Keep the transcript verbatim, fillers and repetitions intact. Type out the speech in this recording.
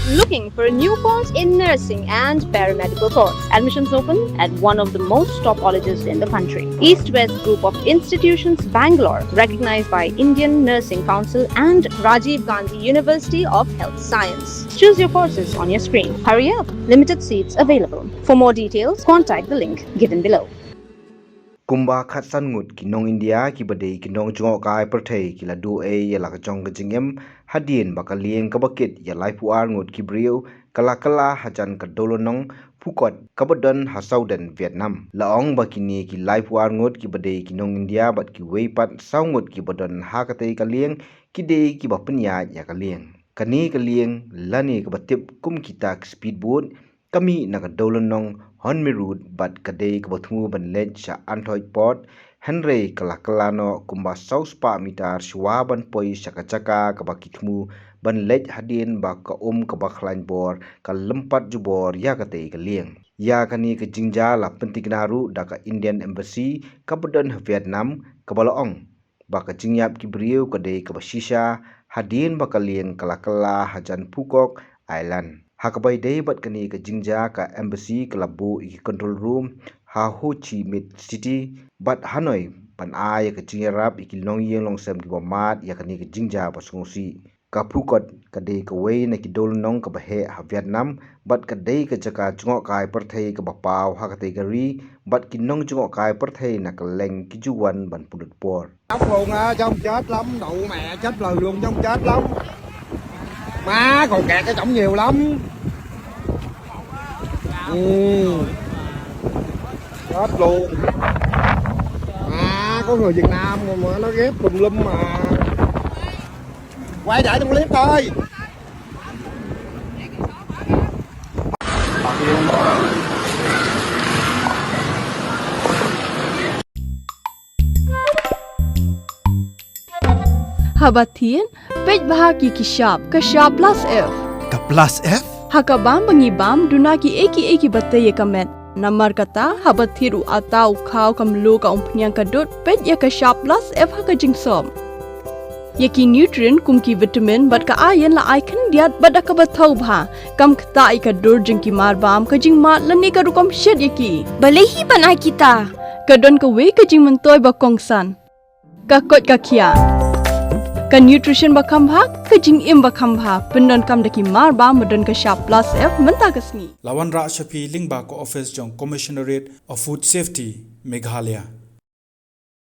Looking for a new course in nursing and paramedical course? Admissions open at one of the most top colleges in the country. East West Group of Institutions, Bangalore, recognized by Indian Nursing Council and Rajiv Gandhi University of Health Science. Choose your courses on your screen. Hurry up, limited seats available. For more details, contact the link given below. Kumba khatsan ngut ki nong India kiba dei ki nongjngohkai pyrthei ki la duh ei ïa la ka jong ka jingim hadien ba ka lieng kaba kit ïa laiphew ar ngut ki briew ka la kylla hajan ka dewlynnong Phu Kot kaba don ha sawdong Vietnam. La ong ba kine ki laiphew ar ngut kiba dei ki nong India bad kiwei pat saw ngut kiba don ha katei ka lieng ki dei kiba pynïaid ïa ka lieng. Kane ka lieng lane kaba tip kum kita ki speedboat ka mih na ka dewlynnong Hon Mae Road bad ka dei kaba thmu ban leit sha An Thoi Port, hynrei ka la kylla noh kumba saw spah mitar shuwa ban poi sha ka jaka kaba ki thmu ban leit hadien ba ka um kaba khlaiñ bor ka lympat jubor ïa katei ka lieng. Ïa kane ka jingjia la pyntikna ruh da ka Indian Embassy kaba don ha Vietnam, kaba la ong ba ka jingïap ki briew ka dei kaba shisha hadien ba ka lieng ka la kylla hajan Phu Kok Island. Ha kaba ïadei bad kane ka jingjia, ka embassy ka la buh ïa ki control room ha Ho Chi Minh City bad Hanoi ban ai ïa ka jingïarap ïa ki longïing longsem kiba mad ïa kane ka jingjia ba sngewsih. Ka Phu Kot ka dei kawei na ki dewlynnong kaba heh ha Vietnam bad ka dei ka jaka jngohkai pyrthei kaba paw ha katei ka ri bad ki nongjngohkai pyrthei na kylleng ki ju wan ban pynlut por. Trong luôn à, trong chết lắm, đậu mẹ chết lờ luôn, trong chết lắm. Má còn kẹt cái cổng nhiều lắm. Ừ. Chết luôn. Má có người Việt Nam mà, mà nó ghép tùm lum mà. Quay đại trong clip thôi. Haba thied, peit bha ki ki shap, ka shap plus F. Ka plus F? Ha ka bam ba ngi bam, duna ki ei ki ei kiba tei ïa ka met. Namar kata, haba thied u atta, u khaw, ka mluh, ka umphniang, ka dud, peit ïa ka shap plus F ha ka jingsop. Ïa ki nutrient kum ki vitamin bad ka iron la ai khyndiat bad da kaba thaw bha. Kam ktah ïa ka dur jong ki mar bam, ka jingmad lane ka rukom shet ïa ki. Balei hi ban ai kita? Ka don kawei ka jingmyntoi ba kongsan. Ka koit ka khiah. Ka nutrition ba kham bha, ka jingim ba kham bha. Pyndonkam da ki mar bam ba don ka shap plus F mynta ka sngi. La wanrah sha phi lyngba ka office jong Commissionerate of Food Safety, Meghalaya.